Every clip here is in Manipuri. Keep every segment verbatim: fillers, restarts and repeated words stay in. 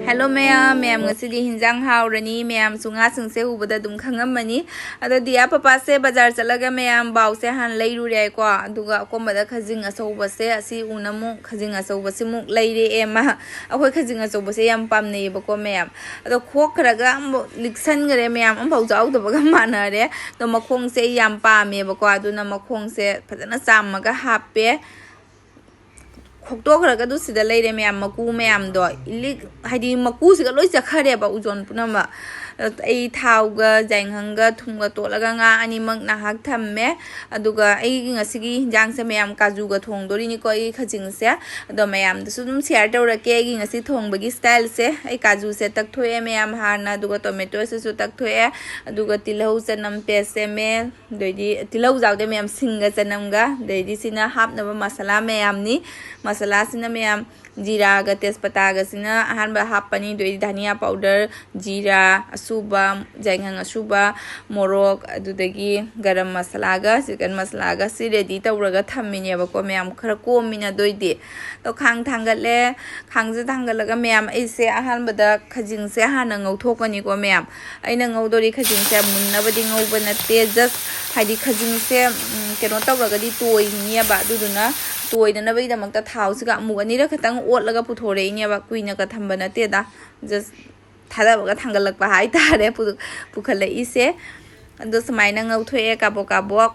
Hello ꯃꯌꯥꯝ, ꯃꯌꯥꯝ ꯉꯁꯤꯗꯤ ꯍꯤꯟꯖꯥꯡ ꯍꯥꯎꯔꯅꯤ꯫ ꯃꯌꯥꯝꯁꯨ ꯉꯥꯁꯤꯡꯁꯦ ꯎꯕꯗ ꯑꯗꯨꯝ ꯈꯪꯉꯝꯃꯅꯤ꯫ ꯑꯗꯣ ꯗꯤꯌꯥ ꯄꯄꯥꯁꯦ ꯕꯖꯥꯔ ꯆꯠꯂꯒ ꯃꯌꯥꯝ ꯕꯥꯎꯁꯦ ꯍꯥꯟꯅ ꯂꯩꯔꯨꯔꯦꯀꯣ꯫ ꯑꯗꯨꯒ ꯑꯀꯣꯝꯕꯗ ꯈꯖꯤꯡ ꯑꯆꯧꯕꯁꯦ ꯑꯁꯤ ꯎꯅ ꯑꯃꯨꯛ ꯈꯖꯤꯡ ꯑꯆꯧꯕꯁꯤꯃꯨꯛ ꯂꯩꯔꯛꯑꯦ꯫ ꯃꯥ ꯑꯩꯈꯣꯏ ꯈꯖꯤꯡ ꯑꯆꯧꯕꯁꯦ ꯌꯥꯝ ꯄꯥꯝꯅꯩꯌꯦꯕꯀꯣ ꯃꯌꯥꯝ꯫ ꯑꯗꯣ ꯈꯣꯛꯈ꯭ꯔꯒ ꯑꯃꯨꯛ ꯂꯤꯛꯁꯟꯈ꯭ꯔꯦ ꯃꯌꯥꯝ, ꯑꯃꯐꯥꯎ ꯆꯥꯎꯗꯕꯒ ꯃꯥꯟꯅꯔꯦ꯫ ꯑꯗꯣ ꯃꯈꯣꯡꯁꯦ ꯑꯩ ꯌꯥꯝ ꯄꯥꯝꯃꯦꯕꯀꯣ, ꯑꯗꯨꯅ ꯃꯈꯣꯡꯁꯦ ꯐꯖꯅ ꯆꯥꯝꯃꯒ ꯍꯥꯞꯄꯦ꯫ ꯈꯣꯛꯇꯣꯛꯈ꯭ꯔꯒ ꯑꯗꯨ ꯁꯤꯗ ꯂꯩꯔꯦ ꯃꯌꯥꯝ, ꯃꯀꯨ ꯃꯌꯥꯝꯗꯣ ꯏꯂꯤꯛ, ꯍꯥꯏꯗꯤ ꯃꯀꯨꯁꯤꯒ ꯂꯣꯏ ꯆꯠꯈꯔꯦꯕ ꯎꯖꯣꯟ ꯄꯨꯝꯅꯃꯛ꯫ ꯑꯩ ꯊꯥꯎꯒ ꯌꯥꯏꯉꯪꯒ ꯊꯨꯝꯒ ꯇꯣꯠꯂꯒ ꯉꯥ ꯑꯅꯤꯃꯛ ꯉꯥꯏꯍꯥꯛ ꯊꯝꯃꯦ꯫ ꯑꯗꯨꯒ ꯑꯩꯒꯤ ꯉꯁꯤꯒꯤ ꯍꯤꯟꯖꯥꯡꯁꯦ ꯃꯌꯥꯝ ꯀꯥꯖꯨꯒ ꯊꯣꯡꯗꯣꯔꯤꯅꯤꯀꯣ ꯑꯩꯒꯤ ꯈꯖꯤꯡꯁꯦ꯫ ꯑꯗꯣ ꯃꯌꯥꯝꯗꯁꯨ ꯑꯗꯨꯝ ꯁꯤꯌꯔ ꯇꯧꯔꯛꯀꯦ ꯑꯩꯒꯤ ꯉꯁꯤ ꯊꯣꯡꯕꯒꯤ ꯁ꯭ꯇꯥꯏꯜꯁꯦ꯫ ꯑꯩ ꯀꯥꯖꯨꯁꯦ ꯇꯛꯊꯣꯛꯑꯦ ꯃꯌꯥꯝ ꯍꯥꯟꯅ, ꯑꯗꯨꯒ ꯇꯣꯃꯦꯇꯣꯁꯤꯁꯨ ꯇꯛꯊꯣꯛꯑꯦ, ꯑꯗꯨꯒ ꯇꯤꯜꯍꯧ ꯆꯅꯝ ꯄꯦꯁ ꯁꯦꯝꯃꯦ꯫ ꯑꯗꯩꯗꯤ ꯇꯤꯜꯍꯧ ꯌꯥꯎꯗꯦ ꯃꯌꯥꯝ, ꯁꯤꯡꯒ ꯆꯅꯝꯒ꯫ ꯑꯗꯩꯗꯤ ꯁꯤꯅ ꯍꯥꯞꯅꯕ ꯃꯁꯥꯂꯥ ꯃꯌꯥꯝꯅꯤ꯫ ꯃꯁꯥꯂꯥꯁꯤꯅ ꯃꯌꯥꯝ ꯖꯤꯔꯥꯒ ꯇꯦꯖꯄꯇꯥꯒꯁꯤꯅ ꯑꯍꯥꯟꯕ ꯍꯥꯞꯄꯅꯤ꯫ ꯑꯗꯩꯗꯤ ꯙꯅꯤꯌꯥ ꯄꯥꯎꯗꯔ, ꯖꯤꯔꯥ ꯑꯁꯨꯕ, ꯌꯥꯏꯉꯪ ꯑꯁꯨꯕ, ꯃꯣꯔꯣꯛ, ꯑꯗꯨꯗꯒꯤ ꯒꯔꯝ ꯃꯁꯥꯂꯥꯒ ꯆꯤꯛꯀꯟ ꯃꯁꯥꯂꯥꯒ ꯁꯤ ꯔꯦꯗꯤ ꯇꯧꯔꯒ ꯊꯝꯃꯤꯅꯦꯕꯀꯣ ꯃꯌꯥꯝ, ꯈꯔ ꯀꯣꯝꯃꯤꯅ꯫ ꯑꯗꯨꯏꯗꯤ ꯑꯗꯣ ꯈꯥꯡ ꯊꯥꯡꯒꯠꯂꯦ꯫ ꯈꯥꯡꯁꯦ ꯊꯥꯡꯒꯠꯂꯒ ꯃꯌꯥꯝ ꯑꯩꯁꯦ ꯑꯍꯥꯟꯕꯗ ꯈꯖꯤꯡꯁꯦ ꯍꯥꯟꯅ ꯉꯧꯊꯣꯛꯀꯅꯤꯀꯣ ꯃꯌꯥꯝ꯫ ꯑꯩꯅ ꯉꯧꯗꯣꯔꯤ ꯈꯖꯤꯡꯁꯦ ꯃꯨꯟꯅꯕꯗꯤ ꯉꯧꯕ ꯅꯠꯇꯦ, ꯖꯁ ꯍꯥꯏꯗꯤ ꯈꯖꯤꯡꯁꯦ ꯎꯝ, ꯀꯩꯅꯣ ꯇꯧꯔꯒꯗꯤ ꯇꯣꯏꯅꯤꯕ꯫ ꯑꯗꯨꯗꯨꯅ ꯇꯣꯏꯗꯅꯕꯒꯤꯗꯃꯛꯇ ꯊꯥꯎꯁꯤꯒ ꯑꯃꯨꯛ ꯑꯅꯤꯔꯛ ꯈꯛꯇꯪ ꯑꯣꯠꯂꯒ ꯄꯨꯊꯣꯔꯛꯏꯅꯦꯕ, ꯀꯨꯏꯅꯒ ꯊꯝꯕ ꯅꯠꯇꯦꯗ꯫ ꯖꯁ ꯊꯥꯗꯕꯒ ꯊꯥꯡꯒꯠꯂꯛꯄ ꯍꯥꯏꯇꯥꯔꯦ ꯄꯨ-, ꯄꯨꯈꯠꯂꯛꯏꯁꯦ꯫ ꯑꯗꯣ ꯁꯨꯃꯥꯏꯅ ꯉꯧꯊꯣꯛꯑꯦ ꯀꯥꯕꯣꯛ ꯀꯥꯕꯣꯛ꯫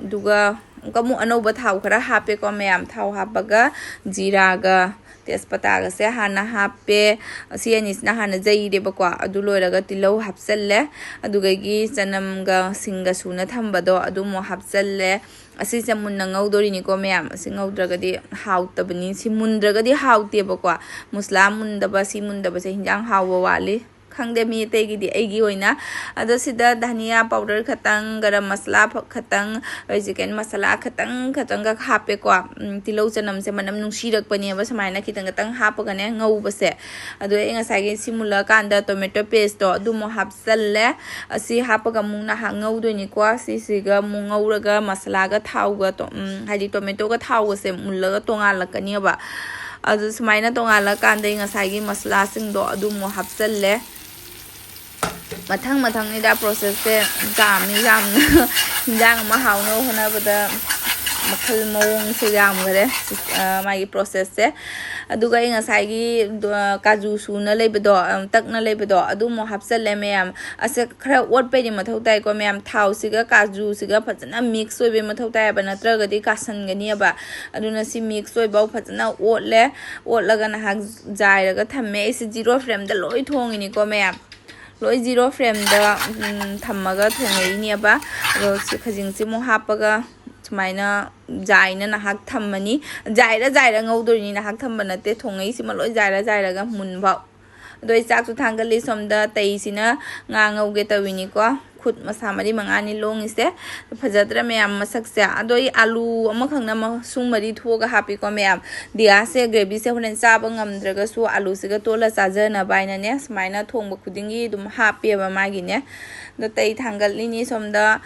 ꯑꯗꯨꯒ ꯑꯃꯨꯛꯀ ꯑꯃꯨꯛ ꯑꯅꯧꯕ ꯊꯥꯎ ꯈꯔ ꯍꯥꯞꯄꯦꯀꯣ ꯃꯌꯥꯝ꯫ ꯊꯥꯎ ꯍꯥꯞꯄꯒ ꯖꯤꯔꯥꯒ ꯇꯦꯖꯄꯇꯥꯒꯁꯦ ꯍꯥꯟꯅ ꯍꯥꯞꯄꯦ꯫ ꯑꯁꯤ ꯑꯅꯤꯁꯤꯅ ꯍꯥꯟꯅ ꯌꯩꯔꯦꯕꯀꯣ꯫ ꯑꯗꯨ ꯂꯣꯏꯔꯒ ꯇꯤꯜꯍꯧ ꯍꯥꯞꯆꯜꯂꯦ꯫ ꯑꯗꯨꯗꯒꯤ ꯆꯅꯝꯒ ꯁꯤꯡꯒ ꯁꯨꯅ ꯊꯝꯕꯗꯣ ꯑꯗꯨ ꯑꯃꯨꯛ ꯍꯥꯞꯆꯜꯂꯦ꯫ ꯑꯁꯤꯁꯦ ꯃꯨꯟꯅ ꯉꯧꯗꯣꯔꯤꯅꯤꯀꯣ ꯃꯌꯥꯝ꯫ ꯑꯁꯤ ꯉꯧꯗ꯭ꯔꯒꯗꯤ ꯍꯥꯎꯇꯕꯅꯤ꯫ ꯁꯤ ꯃꯨꯟꯗ꯭ꯔꯒꯗꯤ ꯍꯥꯎꯇꯦꯕꯀꯣ꯫ ꯃꯨꯁꯂꯥ ꯃꯨꯟꯗꯕ, ꯁꯤ ꯃꯨꯟꯗꯕꯁꯦ ꯍꯤꯟꯖꯥꯡ ꯍꯥꯎꯕ ꯋꯥꯠꯂꯤ꯫ ꯈꯪꯗꯦ ꯃꯤ ꯑꯇꯩꯒꯤꯗꯤ, ꯑꯩꯒꯤ ꯑꯣꯏꯅ꯫ ꯑꯗꯣ ꯁꯤꯗ ꯙꯅꯤꯌꯥ ꯄꯥꯎꯗꯔ ꯈꯇꯪ, ꯒꯔꯝ ꯃꯁꯥꯂꯥ ꯐ-, ꯈꯇꯪ, ꯑꯗꯩ ꯆꯤꯛꯀꯟ ꯃꯁꯥꯂꯥ ꯈꯇꯪ, ꯈꯇꯪꯈꯛ ꯍꯥꯞꯄꯦꯀꯣ꯫ ꯎꯝ, ꯇꯤꯜꯍꯧ ꯆꯅꯝꯁꯦ ꯃꯅꯝ ꯅꯨꯡꯁꯤꯔꯛꯄꯅꯦꯕ ꯁꯨꯃꯥꯏꯅ ꯈꯤꯇꯪ ꯈꯇꯪ ꯍꯥꯞꯄꯒꯅꯦ ꯉꯧꯕꯁꯦ꯫ ꯑꯗꯣ ꯑꯩ ꯉꯁꯥꯏꯒꯤ ꯁꯤ ꯃꯨꯜꯂꯛꯑꯀꯥꯟꯗ ꯇꯣꯃꯦꯇꯣ ꯄꯦꯁꯇꯣ ꯑꯗꯨ ꯑꯃꯨꯛ ꯍꯥꯞꯆꯜꯂꯦ꯫ ꯑꯁꯤ ꯍꯥꯞꯄꯒ ꯑꯃꯨꯛ ꯉꯥꯏꯍꯥꯛ ꯉꯧꯗꯣꯏꯅꯤꯀꯣ꯫ ꯁꯤꯁꯤꯒ ꯑꯃꯨꯛ ꯉꯧꯔꯒ ꯃꯁꯥꯂꯥꯒ ꯊꯥꯎꯒ ꯇꯣ-, ꯎꯝ, ꯍꯥꯏꯗꯤ ꯇꯣꯃꯦꯇꯣꯒ ꯊꯥꯎꯒꯁꯦ ꯃꯨꯜꯂꯒ ꯇꯣꯉꯥꯜꯂꯛꯀꯅꯦꯕ꯫ ꯑꯗꯨ ꯁꯨꯃꯥꯏꯅ ꯇꯣꯉꯥꯜꯂꯀꯥꯟꯗ ꯑꯩ ꯉꯁꯥꯏꯒꯤ ꯃꯁꯂꯥꯁꯤꯡꯗꯣ ꯑꯗꯨ ꯑꯃꯨꯛ ꯍꯥꯞꯆꯜꯂꯦ꯫ ꯃꯊꯪ ꯃꯊꯪꯅꯤꯗ ꯄ꯭ꯔꯣꯁꯦꯁꯁꯦ ꯌꯥꯝꯃꯤ ꯌꯥꯝꯅ꯫ ꯍꯤꯟꯖꯥꯡ ꯑꯃ ꯍꯥꯎꯅꯕ ꯍꯣꯠꯅꯕꯗ ꯃꯈꯜ ꯃꯑꯣꯡꯁꯦ ꯌꯥꯝꯈꯔꯦ, ꯃꯥꯒꯤ ꯄ꯭ꯔꯣꯁꯦꯁꯁꯦ꯫ ꯑꯗꯨꯒ ꯑꯩ ꯉꯁꯥꯏꯒꯤ ꯀꯥꯖꯨ ꯁꯨꯅ ꯂꯩꯕꯗꯣ, ꯇꯛꯅ ꯂꯩꯕꯗꯣ, ꯑꯗꯨ ꯑꯃꯨꯛ ꯍꯥꯞꯆꯜꯂꯦ ꯃꯌꯥꯝ꯫ ꯑꯁ, ꯈꯔ ꯑꯣꯠꯄꯩꯗꯤ ꯃꯊꯧ ꯇꯥꯏꯀꯣ ꯃꯌꯥꯝ꯫ ꯊꯥꯎꯁꯤꯒ ꯀꯥꯖꯨꯁꯤꯒ ꯐꯖꯅ ꯃꯤꯛꯁ ꯑꯣꯏꯕꯩ ꯃꯊꯧ ꯇꯥꯏꯌꯦꯕ, ꯅꯠꯇ꯭ꯔꯒꯗꯤ ꯀꯥꯁꯟꯒꯅꯤꯕ꯫ ꯑꯗꯨꯅ ꯁꯤ ꯃꯤꯛꯁ ꯑꯣꯏꯕ ꯐꯖꯅ ꯑꯣꯠꯂꯦ꯫ ꯑꯣꯠꯂꯒ ꯉꯥꯏꯍꯥꯛ ꯖꯥꯏꯔꯒ ꯊꯝꯃꯦ꯫ ꯑꯩꯁꯦ ꯖꯤꯔꯣ ꯐ꯭ꯂꯦꯝꯗ ꯂꯣꯏ ꯊꯣꯡꯉꯤꯅꯤꯀꯣ ꯃꯌꯥꯝ꯫ ꯂꯣꯏ ꯖꯤꯔꯣ ꯐ꯭ꯂꯦꯝꯗ, ꯎꯝ, ꯊꯝꯃꯒ ꯊꯣꯡꯉꯛꯏꯅꯦꯕ꯫ ꯑꯗꯣ ꯁꯤ ꯈꯖꯤꯡꯁꯤ ꯑꯃꯨꯛ ꯍꯥꯞꯄꯒ ꯁꯨꯃꯥꯏꯅ ꯖꯥꯏꯅ ꯉꯥꯏꯍꯥꯛ ꯊꯝꯃꯅꯤ꯫ ꯖꯥꯏꯔ ꯖꯥꯏꯔ ꯉꯧꯗꯣꯏꯅꯤ, ꯉꯥꯏꯍꯥꯛ ꯊꯝꯕ ꯅꯠꯇꯦ꯫ ꯊꯣꯡꯉꯛꯏꯁꯤꯃ ꯂꯣꯏ ꯖꯥꯏꯔ ꯖꯥꯏꯔꯒ ꯃꯨꯟꯐꯥꯎ꯫ ꯑꯗꯣ ꯑꯩ ꯆꯥꯛꯁꯨ ꯊꯥꯡꯒꯠꯂꯤ ꯁꯣꯝꯗ꯫ ꯇꯩꯁꯤꯅ ꯉꯥ ꯉꯧꯒꯦ ꯇꯧꯏꯅꯤꯀꯣ꯫ ꯈꯨꯠ ꯃꯁꯥ ꯃꯔꯤ ꯃꯉꯥꯅꯤ ꯂꯣꯡꯉꯤꯁꯦ꯫ ꯐꯖꯗ꯭ꯔꯥ ꯃꯌꯥꯝ ꯃꯁꯛꯁꯦ? ꯑꯗꯣ ꯑꯩ ꯑꯂꯨ ꯑꯃꯈꯛꯅ ꯃꯁꯨꯡ ꯃꯔꯤ ꯊꯣꯛꯑꯒ ꯍꯥꯞꯄꯤꯀꯣ ꯃꯌꯥꯝ꯫ ꯗꯤꯌꯥꯁꯦ ꯒ꯭ꯔꯦꯚꯤꯁꯦ ꯍꯣꯔꯦꯟ ꯆꯥꯕ ꯉꯝꯗ꯭ꯔꯒꯁꯨ ꯑꯂꯨꯁꯤꯒ ꯇꯣꯠꯂ ꯆꯥꯖꯅꯕ ꯍꯥꯏꯅꯅꯦ ꯁꯨꯃꯥꯏꯅ ꯊꯣꯡꯕ ꯈꯨꯗꯤꯡꯒꯤ ꯑꯗꯨꯝ ꯍꯥꯞꯄꯦꯕ ꯃꯥꯒꯤꯅꯦ꯫ ꯑꯗꯣ ꯇꯩ ꯊꯥꯡꯒꯠꯂꯤꯅꯤ ꯁꯣꯝꯗ,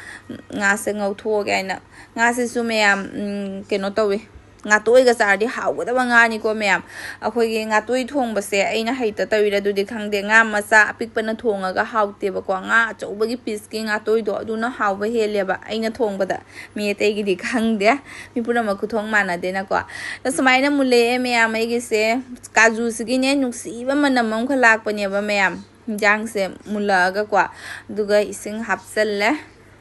ꯉꯥꯁꯦ ꯉꯧꯊꯣꯛꯑꯒꯦ ꯍꯥꯏꯅ꯫ ꯉꯥꯁꯤꯁꯨ ꯃꯌꯥꯝ, ꯎꯝ, ꯀꯩꯅꯣ ꯇꯧꯋꯤ, ꯉꯥꯇꯣꯏꯒ ꯆꯥꯔꯗꯤ ꯍꯥꯎꯒꯗꯕ ꯉꯥꯅꯤꯀꯣ ꯃꯌꯥꯝ꯫ ꯑꯩꯈꯣꯏꯒꯤ ꯉꯥꯇꯣꯏ ꯊꯣꯡꯕꯁꯦ ꯑꯩꯅ ꯍꯩꯇ ꯇꯧꯔꯤꯔ ꯑꯗꯨꯗꯤ ꯈꯪꯗꯦ, ꯉꯥ ꯃꯆꯥ ꯑꯄꯤꯛꯄꯅ ꯊꯣꯡꯉꯒ ꯍꯥꯎꯇꯦꯕꯀꯣ꯫ ꯉꯥ ꯑꯆꯧꯕꯒꯤ ꯄꯤꯁꯀꯤ ꯉꯥꯇꯣꯏꯗꯣ ꯑꯗꯨꯅ ꯍꯥꯎꯕ ꯍꯦꯜꯂꯦꯕ ꯑꯩꯅ ꯊꯣꯡꯕꯗ꯫ ꯃꯤ ꯑꯇꯩꯒꯤꯗꯤ ꯈꯪꯗꯦ, ꯃꯤ ꯄꯨꯝꯅꯃꯛ ꯈꯨꯊꯣꯡ ꯃꯥꯟꯅꯗꯦꯅꯀꯣ꯫ ꯑꯗꯣ ꯁꯨꯃꯥꯏꯅ ꯃꯨꯜꯂꯛꯑꯦ ꯃꯌꯥꯝ꯫ ꯑꯩꯒꯤꯁꯦ ꯀꯥꯖꯨꯁꯤꯒꯤꯅꯦ ꯅꯨꯡꯁꯤꯕ ꯃꯅꯝ ꯑꯃꯈꯛ ꯂꯥꯛꯄꯅꯦꯕ ꯃꯌꯥꯝ, ꯍꯤꯟꯖꯥꯡꯁꯦ ꯃꯨꯜꯂꯛꯑꯒꯀꯣ꯫ ꯑꯗꯨꯒ ꯏꯁꯤꯡ ꯍꯥꯞꯆꯜꯂꯦ,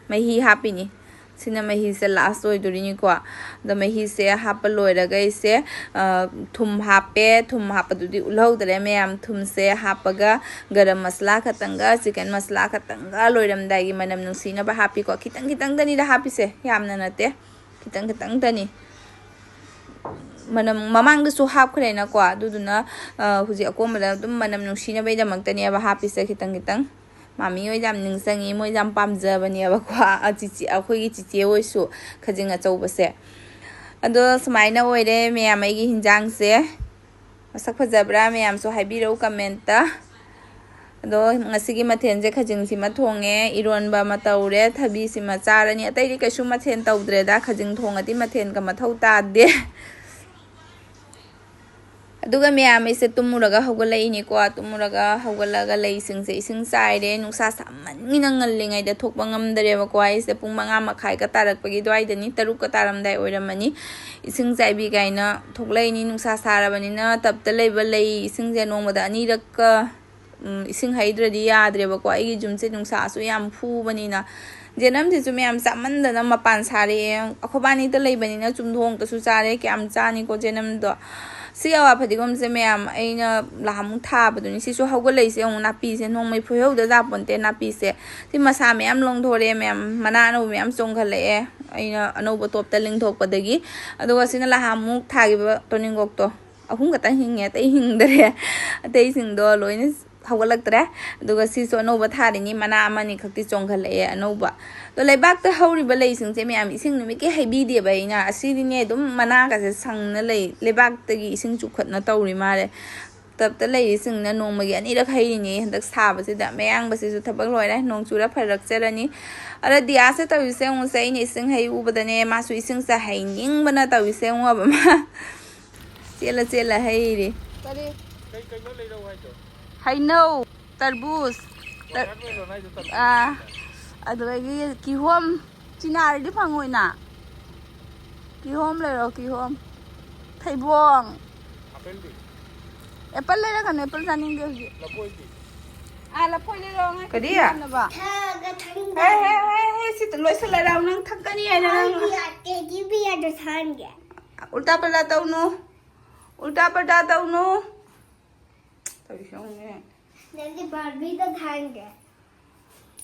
ꯃꯍꯤ ꯍꯥꯞꯄꯤꯅꯤ꯫ ꯁꯤꯅ ꯃꯍꯤꯁꯦ ꯂꯥꯁ ꯑꯣꯏꯗꯣꯔꯤꯅꯤꯀꯣ꯫ ꯑꯗꯣ ꯃꯍꯤꯁꯦ ꯍꯥꯞꯄ ꯂꯣꯏꯔꯒ ꯑꯩꯁꯦ, ꯑ, ꯊꯨꯝ ꯍꯥꯞꯄꯦ꯫ ꯊꯨꯝ ꯍꯥꯞꯄꯗꯨꯗꯤ ꯎꯠꯍꯧꯗ꯭ꯔꯦ ꯃꯌꯥꯝ꯫ ꯊꯨꯝꯁꯦ ꯍꯥꯞꯄꯒ ꯒꯔꯝ ꯃꯁꯂꯥ ꯈꯛꯇꯪꯒ ꯆꯤꯛꯀꯟ ꯃꯁꯂꯥ ꯈꯛꯇꯪꯒ ꯂꯣꯏꯔꯝꯗꯥꯏꯒꯤ ꯃꯅꯝ ꯅꯨꯡꯁꯤꯅꯕ ꯍꯥꯞꯄꯤꯀꯣ꯫ ꯈꯤꯇꯪ ꯈꯤꯇꯪꯗꯅꯤꯗ ꯍꯥꯞꯄꯤꯁꯦ, ꯌꯥꯝꯅ ꯅꯠꯇꯦ, ꯈꯤꯇꯪ ꯈꯤꯇꯪꯗꯅꯤ꯫ ꯃꯅꯝ ꯃꯃꯥꯡꯗꯁꯨ ꯍꯥꯞꯈ꯭ꯔꯦꯅꯀꯣ, ꯑꯗꯨꯗꯨꯅ, ꯑ, ꯍꯧꯖꯤꯛ ꯑꯀꯣꯟꯕꯗ ꯑꯗꯨꯝ ꯃꯅꯝ ꯅꯨꯡꯁꯤꯅꯕꯩꯗꯃꯛꯇꯅꯦꯕ ꯍꯥꯞꯄꯤꯁꯦ ꯈꯤꯇꯪ ꯈꯤꯇꯪ꯫ ꯃꯥꯃꯤ ꯍꯣꯏ ꯌꯥꯝ ꯅꯤꯡꯁꯤꯡꯉꯤ, ꯃꯣꯏ ꯌꯥꯝ ꯄꯥꯝꯖꯕꯅꯦꯕꯀꯣ꯫ ꯑ, ꯆꯤꯆꯦ, ꯑꯩꯈꯣꯏꯒꯤ ꯆꯤꯆꯦ ꯍꯣꯏꯁꯨ ꯈꯖꯤꯡ ꯑꯆꯧꯕꯁꯦ꯫ ꯑꯗꯣ ꯁꯨꯃꯥꯏꯅ ꯑꯣꯏꯔꯦ ꯃꯌꯥꯝ ꯑꯩꯒꯤ ꯍꯤꯟꯖꯥꯡꯁꯦ꯫ ꯃꯁꯛ ꯐꯖꯕ꯭ꯔꯥ ꯃꯌꯥꯝꯁꯨ ꯍꯥꯏꯕꯤꯔꯛꯎ ꯀꯃꯦꯟꯇ꯫ ꯑꯗꯣ ꯉꯁꯤꯒꯤ ꯃꯊꯦꯜꯁꯦ ꯈꯖꯤꯡꯁꯤꯃ ꯊꯣꯡꯉꯦ, ꯏꯔꯣꯟꯕ ꯑꯃ ꯇꯧꯔꯦ, ꯊꯕꯤꯁꯤꯃ ꯆꯥꯔꯅꯤ꯫ ꯑꯇꯩꯗꯤ ꯀꯩꯁꯨ ꯃꯊꯦꯜ ꯇꯧꯗ꯭ꯔꯦꯗ, ꯈꯖꯤꯡ ꯊꯣꯡꯉꯗꯤ ꯃꯊꯦꯜꯒ ꯃꯊꯧ ꯇꯥꯗꯦ꯫ ꯑꯗꯨꯒ ꯃꯌꯥꯝ, ꯑꯩꯁꯦ ꯇꯨꯝꯃꯨꯔꯒ ꯍꯧꯒꯠꯂꯛꯏꯅꯤꯀꯣ꯫ ꯇꯨꯝꯃꯨꯔꯒ ꯍꯧꯒꯠꯂꯛꯑꯒ ꯂꯩꯁꯤꯡꯁꯦ ꯏꯁꯤꯡ ꯆꯥꯏꯔꯦ꯫ ꯅꯨꯡꯁꯥ ꯁꯥꯃꯟꯒꯤꯅ ꯉꯜꯂꯤꯉꯩꯗ ꯊꯣꯛꯄ ꯉꯝꯗꯔꯦꯕꯀꯣ꯫ ꯑꯩꯁꯦ ꯄꯨꯡ ꯃꯉꯥ ꯃꯈꯥꯏꯒ ꯇꯥꯔꯛꯄꯒꯤ ꯑꯗꯨꯋꯥꯏꯗꯅꯤ, ꯇꯔꯨꯛꯀ ꯇꯥꯔꯝꯗꯥꯏ ꯑꯣꯏꯔꯝꯃꯅꯤ꯫ ꯏꯁꯤꯡ ꯆꯥꯏꯕꯤ ꯀꯥꯏꯅ ꯊꯣꯛꯂꯛꯏꯅꯤ꯫ ꯅꯨꯡꯁꯥ ꯁꯥꯔꯕꯅꯤꯅ ꯇꯞꯇ ꯂꯩꯕ ꯂꯩ ꯏꯁꯤꯡꯁꯦ ꯅꯣꯡꯃꯗ ꯑꯅꯤꯔꯛꯀ, ꯎꯝ, ꯏꯁꯤꯡ ꯍꯩꯗ꯭ꯔꯗꯤ ꯌꯥꯗ꯭ꯔꯦꯕꯀꯣ꯫ ꯑꯩꯒꯤ ꯌꯨꯝꯁꯦ ꯅꯨꯡꯁꯥꯁꯨ ꯌꯥꯝ ꯐꯨꯕꯅꯤꯅ꯫ ꯖꯦꯅꯝꯁꯤꯁꯨ ꯃꯌꯥꯝ ꯆꯥꯃꯟꯗꯅ ꯃꯄꯥꯟ ꯁꯥꯔꯛꯑꯦ꯫ ꯑꯩꯈꯣꯏꯕꯥꯅꯤꯇ ꯂꯩꯕꯅꯤꯅ ꯆꯨꯝꯊꯣꯡꯇꯁꯨ ꯆꯥꯔꯦ꯫ ꯀꯌꯥꯝ ꯆꯥꯅꯤꯀꯣ ꯖꯦꯅꯝꯗꯣ꯫ ꯁꯤ ꯑꯋꯥ ꯐꯗꯤꯒꯣꯝꯁꯦ ꯃꯌꯥꯝ ꯑꯩꯅ ꯂꯍꯥꯃꯨꯛ ꯊꯥꯕꯗꯨꯅꯤ꯫ ꯁꯤꯁꯨ ꯍꯧꯒꯠꯂꯛꯏꯁꯦ꯫ ꯑꯃꯨꯛ ꯅꯥꯄꯤꯁꯦ ꯅꯣꯡꯃꯩ ꯐꯣꯏꯍꯧꯗ ꯖꯥꯄꯣꯟꯇꯦ ꯅꯥꯄꯤꯁꯦ꯫ ꯁꯤ ꯃꯁꯥ ꯃꯌꯥꯝ ꯂꯣꯡꯊꯣꯔꯛꯑꯦ ꯃꯌꯥꯝ꯫ ꯃꯅꯥ ꯑꯅꯧꯕ ꯃꯌꯥꯝ ꯆꯣꯡꯈꯠꯂꯛꯑꯦ꯫ ꯑꯩꯅ ꯑꯅꯧꯕ ꯇꯣꯞꯇ ꯂꯤꯡꯊꯣꯛꯄꯗꯒꯤ꯫ ꯑꯗꯨꯒ ꯁꯤꯅ ꯂꯍꯥꯃꯨꯛ ꯊꯥꯈꯤꯕ ꯇꯣꯅꯤꯡꯀꯣꯛꯇꯣ꯫ ꯑꯍꯨꯝ ꯈꯛꯇꯪ ꯍꯤꯡꯉꯦ, ꯑꯇꯩ ꯍꯤꯡꯗ꯭ꯔꯦ꯫ ꯑꯇꯩꯁꯤꯡꯗꯣ ꯂꯣꯏꯅ ꯍꯧꯒꯠꯂꯛꯇ꯭ꯔꯦ꯫ ꯑꯗꯨꯒ ꯁꯤꯁꯨ ꯑꯅꯧꯕ ꯊꯥꯔꯤꯅꯤ, ꯃꯅꯥ ꯑꯃꯅꯤ ꯈꯛꯇꯤ ꯆꯣꯡꯈꯠꯂꯛꯑꯦ ꯑꯅꯧꯕ꯫ ꯑꯗꯣ ꯂꯩꯕꯥꯛꯇ ꯍꯧꯔꯤꯕ ꯂꯩꯁꯤꯡꯁꯦ ꯃꯌꯥꯝ ꯏꯁꯤꯡ ꯅꯨꯃꯤꯠꯀꯤ ꯍꯩꯕꯤꯗꯦꯕ ꯑꯩꯅ꯫ ꯑꯁꯤꯗꯤꯅꯦ ꯑꯗꯨꯝ ꯃꯅꯥꯒꯁꯦ ꯁꯪꯅ ꯂꯩ, ꯂꯩꯕꯥꯛꯇꯒꯤ ꯏꯁꯤꯡ ꯆꯨꯞꯈꯠꯅ ꯇꯧꯔꯤ ꯃꯥꯜꯂꯦ꯫ ꯇꯞꯇ ꯂꯩꯔꯤꯁꯤꯡꯅ ꯅꯣꯡꯃꯒꯤ ꯑꯅꯤꯔꯛ ꯍꯩꯔꯤꯅꯦ ꯍꯟꯗꯛ ꯁꯥꯕꯁꯤꯗ꯫ ꯃꯌꯥꯡꯕꯁꯤꯁꯨ ꯊꯕꯛ ꯂꯣꯏꯔꯦ, ꯅꯣꯡ ꯆꯨꯔ ꯐꯔꯛꯆꯔꯅꯤ꯫ ꯑꯗ ꯗꯤꯌꯥꯁꯦ ꯇꯧꯔꯤꯁꯦ ꯌꯦꯡꯉꯨꯁꯦ, ꯑꯩꯅ ꯏꯁꯤꯡ ꯍꯩ ꯎꯕꯗꯅꯦ ꯃꯥꯁꯨ ꯏꯁꯤꯡꯁꯦ ꯍꯩꯅꯤꯡꯕꯅ ꯇꯧꯔꯤꯁꯦ ꯌꯦꯡꯉꯣꯕ ꯃꯥ꯫ ꯆꯦꯜꯂ ꯆꯦꯜꯂ ꯍꯩꯔꯤ꯫ ꯀꯔꯤ? ꯀꯩ ꯀꯩꯅꯣ ꯂꯩꯔꯛꯎ ꯍꯥꯏꯗꯣ? ꯍꯩꯅꯧ, ꯇꯔꯕꯨꯖ, ꯇ-, watermelon ꯍꯥꯏꯗꯣ ꯇꯔꯕꯨꯖ꯫ ꯑꯥ, ꯑꯗꯨꯗꯒꯤ ꯀꯤꯍꯣꯝ, ꯆꯤꯅꯥꯔꯗꯤ ꯐꯪꯉꯣꯏꯅ꯫ ꯀꯤꯍꯣꯝ ꯂꯩꯔꯣ, ꯀꯤꯍꯣꯝ꯫ ꯊꯩꯕꯣꯡ꯫ ꯑꯦꯄꯜꯗꯤ? ꯑꯦꯄꯜ ꯂꯩꯔꯛꯀꯅꯨ, ꯑꯦꯄꯜ ꯆꯥꯅꯤꯡꯗꯦ ꯍꯧꯖꯤꯛ꯫ ꯂꯐꯣꯏꯗꯤ? ꯑꯥ, ꯂꯐꯣꯏ ꯂꯩꯔꯛꯑꯣ, ꯑꯉꯥꯡ ꯀꯔꯤ? ꯆꯥꯅꯕ꯫ ꯊꯥꯒ ꯊꯥꯡꯒ꯫ ꯍꯦ, ꯍꯦ, ꯍꯦ, ꯍꯦ, ꯁꯤ ꯂꯣꯏꯁꯤꯜꯂꯔꯥꯎ, ꯅꯪ ꯊꯛꯀꯅꯤ ꯍꯥꯏꯅ ꯅꯪ꯫ ꯊꯥꯡꯒ, ꯇꯦꯗꯤ ꯕꯤꯌꯔꯗꯣ ꯊꯥꯡꯒꯦ꯫ ꯎꯜꯇꯥ ꯄꯜꯇꯥ ꯇꯧꯅꯨ꯫ ꯎꯜꯇꯥ ꯄꯜꯇꯥ ꯇꯧꯅꯨ꯫ ꯇꯧꯔꯤꯁꯦ ꯌꯦꯡꯉꯨꯅꯦ꯫ ꯅꯪꯗꯤ ꯕꯥꯔꯕꯤꯗ ꯊꯥꯡꯒꯦ꯫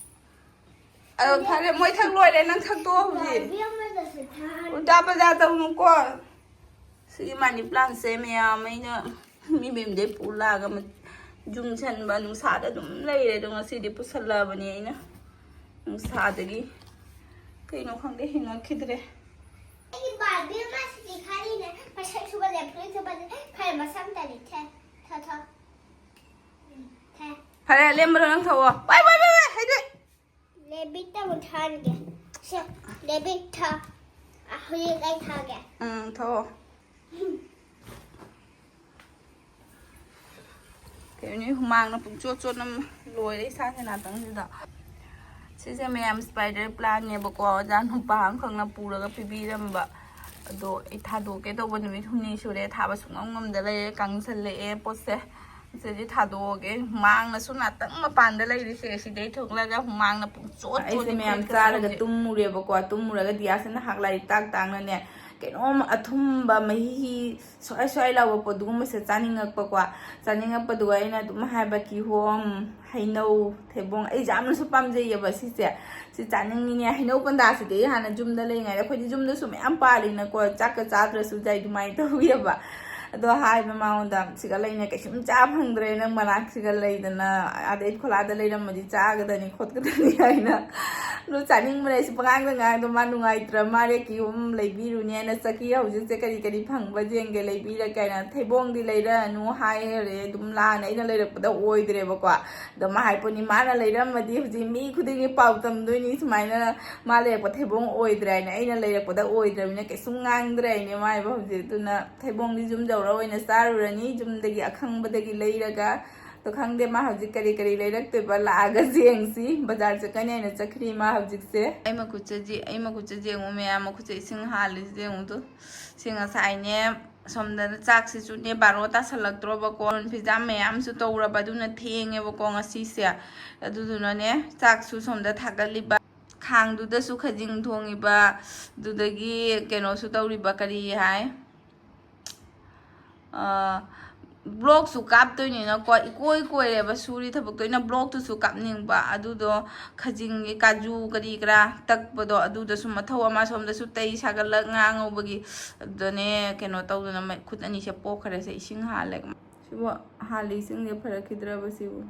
ꯑꯗꯣ ꯐꯔꯦ, ꯃꯣꯏ ꯊꯛ ꯂꯣꯏꯔꯦ, ꯅꯪ ꯊꯛꯇꯣꯛꯑꯣ ꯍꯧꯖꯤꯛ꯫ ꯕꯥꯔꯕꯤ ꯑꯃꯗꯁꯨ ꯊꯥꯡꯒꯦ꯫ ꯎꯜꯇꯥ ꯄꯜꯇꯥ ꯇꯧꯅꯨꯀꯣ꯫ ꯁꯤꯒꯤ ꯃꯅꯤ ꯄ꯭ꯂꯥꯟꯁꯦ ꯃꯌꯥꯝ ꯑꯩꯅ ꯃꯤ ꯃꯌꯨꯝꯗꯩ ꯄꯨ ꯂꯥꯛꯑꯒ ꯃ-, ꯌꯨꯝꯁꯟꯕ ꯅꯨꯡꯁꯥꯗ ꯑꯗꯨꯝ ꯂꯩꯔꯦ꯫ ꯑꯗꯣ ꯉꯁꯤꯗꯤ ꯄꯨꯁꯜꯂꯛꯑꯕꯅꯤ ꯑꯩꯅ ꯅꯨꯡꯁꯥꯗꯒꯤ꯫ ꯀꯩꯅꯣ ꯈꯪꯗꯦ, ꯍꯤꯡꯉꯛꯈꯤꯗ꯭ꯔꯦ꯫ ꯑꯩꯒꯤ ꯕꯥꯔꯕꯤ ꯑꯃ ꯁꯤꯗꯤ ꯈꯜꯂꯤꯅꯦ꯫ ꯃꯁꯛꯁꯨ ꯐꯖꯩ, ꯐꯨꯔꯤꯠꯁꯨ ꯐꯖꯩ꯫ ꯐꯔꯦ, ꯃꯁꯝ ꯇꯜꯂꯤ꯫ ꯊꯦ, ꯊꯣ, ꯊꯣ꯫ ꯎꯝ, ꯊꯦ꯫ ꯐꯔꯦ, ꯑꯂꯦꯝꯕꯗꯣ ꯅꯪ ꯊꯛꯑꯣ꯫ ꯋꯥꯏ, ꯋꯥꯏ, ꯋꯥꯏ, ꯋꯥꯏ, ꯍꯩꯗꯤ꯫ ꯂꯦꯕꯤꯠꯇ ꯑꯃꯨꯛ ꯊꯥꯍꯟꯒꯦ꯫ ꯁꯦ, ꯂꯦꯕꯤꯠ ꯊꯥ꯫ ꯑ, ꯍꯧꯖꯤꯛ ꯑꯩ ꯊꯥꯒꯦ꯫ ꯎꯝ, ꯊꯛꯑꯣ꯫ ꯀꯩꯅꯣ, ꯍꯨꯃꯥꯡꯅ ꯄꯨꯡꯆꯣꯠ ꯆꯣꯠꯅ ꯂꯣꯏꯔꯦ ꯏꯁꯥꯁꯦ ꯉꯥꯛꯇꯪꯁꯤꯗ꯫ ꯁꯤꯁꯦ ꯃꯌꯥꯝ spider plantꯅꯦꯕꯀꯣ, ꯑꯣꯖꯥ ꯅꯨꯄꯥ ꯑꯃꯈꯛꯅ ꯄꯨꯔꯒ ꯄꯤꯕꯤꯔꯝꯕ꯫ ꯑꯗꯣ ꯑꯩ ꯊꯥꯗꯣꯛꯀꯦ ꯇꯧꯕ ꯅꯨꯃꯤꯠ ꯍꯨꯝꯅꯤ ꯁꯨꯔꯦ, ꯊꯥꯕ ꯁꯨꯡꯉꯝ ꯉꯝꯗ ꯂꯩꯔꯦ, ꯀꯪꯁꯜꯂꯛꯑꯦ ꯄꯣꯠꯁꯦ꯫ ꯁꯤꯗꯤ ꯊꯥꯗꯣꯛꯑꯒꯦ꯫ ꯍꯨꯃꯥꯡꯅꯁꯨ ꯉꯥꯛꯇꯪ ꯃꯄꯥꯟꯗ ꯂꯩꯔꯤꯁꯦ, ꯁꯤꯗꯩ ꯊꯣꯛꯂꯒ ꯍꯨꯃꯥꯡꯅ ꯄꯨꯡꯆꯣꯠ ꯑꯩꯁꯦ ꯆꯣꯠꯂꯤ ꯃꯌꯥꯝ ꯐꯨꯔꯤꯠꯀꯁꯦ ꯆꯥꯔꯒ ꯍꯧꯖꯤꯛ꯫ ꯇꯨꯝꯃꯨꯔꯦꯕꯀꯣ꯫ ꯇꯨꯝꯃꯨꯔꯒ ꯗꯤꯌꯥꯁꯤꯅ ꯉꯥꯏꯍꯥꯛ ꯂꯥꯏꯔꯤꯛ ꯇꯥꯛ ꯇꯥꯛꯅꯅꯦ, ꯀꯩꯅꯣꯝ ꯑꯊꯨꯝꯕ ꯃꯍꯤ ꯁ꯭ꯋꯥꯏ ꯁ꯭ꯋꯥꯏ ꯂꯥꯎꯕ ꯄꯣꯠ ꯑꯗꯨꯒꯨꯝꯕꯁꯦ ꯆꯥꯅꯤꯡꯉꯛꯄꯀꯣ꯫ ꯆꯥꯅꯤꯡꯉꯛꯄꯗꯨꯒ ꯑꯩꯅ ꯑꯗꯨꯝ ꯍꯥꯏꯕ, ꯀꯤꯍꯣꯝ, ꯍꯩꯅꯧ, ꯊꯩꯕꯣꯡ, ꯑꯩꯁꯦ ꯌꯥꯝꯅꯁꯨ ꯄꯥꯝꯖꯩꯌꯦꯕ ꯁꯤꯁꯦ꯫ ꯁꯤ ꯆꯥꯅꯤꯡꯉꯤꯅꯦ꯫ ꯍꯩꯅꯧ ꯄꯟꯗꯥꯁꯤꯗꯤ ꯑꯩ ꯍꯥꯟꯅ ꯌꯨꯝꯗ ꯂꯩꯔꯤꯉꯩꯗ, ꯑꯩꯈꯣꯏꯗꯤ ꯌꯨꯝꯗꯁꯨ ꯃꯌꯥꯝ ꯄꯥꯜꯂꯤꯅꯀꯣ, ꯆꯥꯛꯀ ꯆꯥꯗ꯭ꯔꯁꯨ ꯌꯥꯏ ꯑꯗꯨꯃꯥꯏꯅ ꯇꯧꯋꯦꯕ꯫ ꯑꯗꯣ ꯍꯥꯏꯕ ꯃꯉꯣꯟꯗ, "ꯁꯤꯒ ꯂꯩꯅ ꯀꯩꯁꯨꯝ ꯆꯥ ꯐꯪꯗ꯭ꯔꯦ, ꯅꯪ ꯃꯅꯥꯛꯁꯤꯒ ꯂꯩꯗꯅ, ꯑꯥꯗ ꯑꯩ ꯈꯣꯂꯥꯗ ꯂꯩꯔꯝꯃꯗꯤ ꯆꯥꯒꯗꯅꯤ ꯈꯣꯠꯀꯗꯅꯤ" ꯍꯥꯏꯅ꯫ ꯑꯗꯣ ꯆꯥꯅꯤꯡꯕꯅꯦ ꯑꯩꯁꯨ ꯄꯉꯥꯡꯗ ꯉꯥꯡꯗꯣ, ꯃꯥ ꯅꯨꯡꯉꯥꯏꯇ꯭ꯔ ꯃꯥꯜꯂꯦ, ꯀꯤꯍꯣꯝ ꯂꯩꯕꯤꯔꯨꯅꯦ ꯍꯥꯏꯅ ꯆꯠꯈꯤ꯫ ꯍꯧꯖꯤꯛꯁꯦ ꯀꯔꯤ ꯀꯔꯤ ꯐꯪꯕ ꯌꯦꯡꯒꯦ, ꯂꯩꯕꯤꯔꯒꯦ ꯍꯥꯏꯅ꯫ ꯊꯩꯕꯣꯡꯗꯤ ꯂꯩꯔꯛꯑꯅꯨ ꯍꯥꯏꯈꯔꯦ ꯑꯗꯨꯝ ꯂꯥꯟꯅ, ꯑꯩꯅ ꯂꯩꯔꯛꯄꯗ ꯑꯣꯏꯗ꯭ꯔꯦꯕꯀꯣ꯫ ꯑꯗꯣ ꯃꯥ ꯍꯥꯏ ꯄꯣꯠꯅꯤ, ꯃꯥꯅ ꯂꯩꯔꯝꯃꯗꯤ ꯍꯧꯖꯤꯛ ꯃꯤ ꯈꯨꯗꯤꯡꯒꯤ ꯄꯥꯎ ꯇꯝꯗꯣꯏꯅꯤ, ꯁꯨꯃꯥꯏꯅ ꯃꯥ ꯂꯩꯔꯛꯄ ꯊꯩꯕꯣꯡ ꯑꯣꯏꯗ꯭ꯔꯦ ꯍꯥꯏꯅ꯫ ꯑꯩꯅ ꯂꯩꯔꯛꯄꯗ ꯑꯣꯏꯗ꯭ꯔꯕꯅꯤꯅ ꯀꯩꯁꯨꯝ ꯉꯥꯡꯗ꯭ꯔꯦ ꯍꯥꯏꯅꯦ ꯃꯥ ꯍꯥꯏꯕ ꯍꯧꯖꯤꯛ꯫ ꯑꯗꯨꯅ ꯊꯩꯕꯣꯡꯗꯤ ꯌꯨꯝ ꯌꯧꯔ ꯑꯣꯏꯅ ꯆꯥꯔꯨꯔꯅꯤ, ꯌꯨꯝꯗꯒꯤ ꯑꯈꯪꯕꯗꯒꯤ ꯂꯩꯔꯒ꯫ ꯑꯗꯣ ꯈꯪꯗꯦ ꯃꯥ ꯍꯧꯖꯤꯛ ꯀꯔꯤ ꯀꯔꯤ ꯂꯩꯔꯛꯇꯣꯏꯕ, ꯂꯥꯛꯑꯒ ꯌꯦꯡꯁꯤ꯫ ꯕꯖꯥꯔ ꯆꯠꯀꯅꯤ ꯍꯥꯏꯅ ꯆꯠꯈ꯭ꯔꯤ ꯃꯥ ꯍꯧꯖꯤꯛꯁꯦ꯫ ꯑꯩ ꯃꯈꯨꯠꯁꯦ ꯖꯤ-, ꯑꯩ ꯃꯈꯨꯠꯁꯦ ꯌꯦꯡꯉꯨ ꯃꯌꯥꯝ, ꯃꯈꯨꯠꯁꯦ ꯏꯁꯤꯡ ꯍꯥꯜꯂꯤꯁꯦ ꯌꯦꯡꯉꯨ ꯇꯨ꯫ ꯁꯤ ꯉꯁꯥꯏꯅꯦ, ꯁꯣꯝꯗꯅ ꯆꯥꯛꯁꯤꯁꯨꯅꯦ ꯕꯥꯔꯣ ꯇꯥꯁꯜꯂꯛꯇ꯭ꯔꯣꯕꯀꯣ, ꯐꯤꯖꯥ ꯃꯌꯥꯝꯁꯨ ꯇꯧꯔꯕ, ꯑꯗꯨꯅ ꯊꯦꯡꯉꯦꯕꯀꯣ ꯉꯁꯤꯁꯦ꯫ ꯑꯗꯨꯗꯨꯅꯅꯦ, ꯆꯥꯛꯁꯨ ꯁꯣꯝꯗ ꯊꯥꯒꯠꯂꯤꯕ, ꯈꯥꯡꯗꯨꯗꯁꯨ ꯈꯖꯤꯡ ꯊꯣꯡꯉꯤꯕ, ꯑꯗꯨꯗꯒꯤ ꯀꯩꯅꯣꯁꯨ ꯇꯧꯔꯤꯕ, ꯀꯔꯤ ꯍꯥꯏ, ꯑ, ꯕ꯭ꯂꯣꯛꯁꯨ ꯀꯥꯞꯇꯣꯏꯅꯤꯅꯀꯣ, ꯏꯀꯣꯏ ꯀꯣꯏꯔꯦꯕ ꯁꯨꯔꯤ ꯊꯕꯛꯇꯣ꯫ ꯑꯩꯅ ꯕ꯭ꯂꯣꯛꯇꯨꯁꯨ ꯀꯥꯞꯅꯤꯡꯕ, ꯑꯗꯨꯗꯣ ꯈꯖꯤꯡꯒꯤ ꯀꯥꯖꯨ ꯀꯔꯤ ꯀꯔꯥ ꯇꯛꯄꯗꯣ, ꯑꯗꯨꯗꯁꯨ ꯃꯊꯧ ꯑꯃ, ꯁꯣꯝꯗꯁꯨ ꯇꯩ ꯁꯥꯒꯠꯂꯛ ꯉꯥ ꯉꯧꯕꯒꯤ꯫ ꯑꯗꯨꯗꯅꯦ ꯀꯩꯅꯣ ꯇꯧꯗꯅ ꯃ-, ꯈꯨꯠ ꯑꯅꯤꯁꯦ ꯄꯣꯛꯈ꯭ꯔꯦꯁꯦ, ꯏꯁꯤꯡ ꯍꯥꯜꯂꯦ꯫ ꯁꯤꯕꯨ ꯍꯥꯜꯂꯤ ꯏꯁꯤꯡꯁꯦ ꯐꯔꯛꯈꯤꯗ꯭ꯔꯕ ꯁꯤꯕꯨ?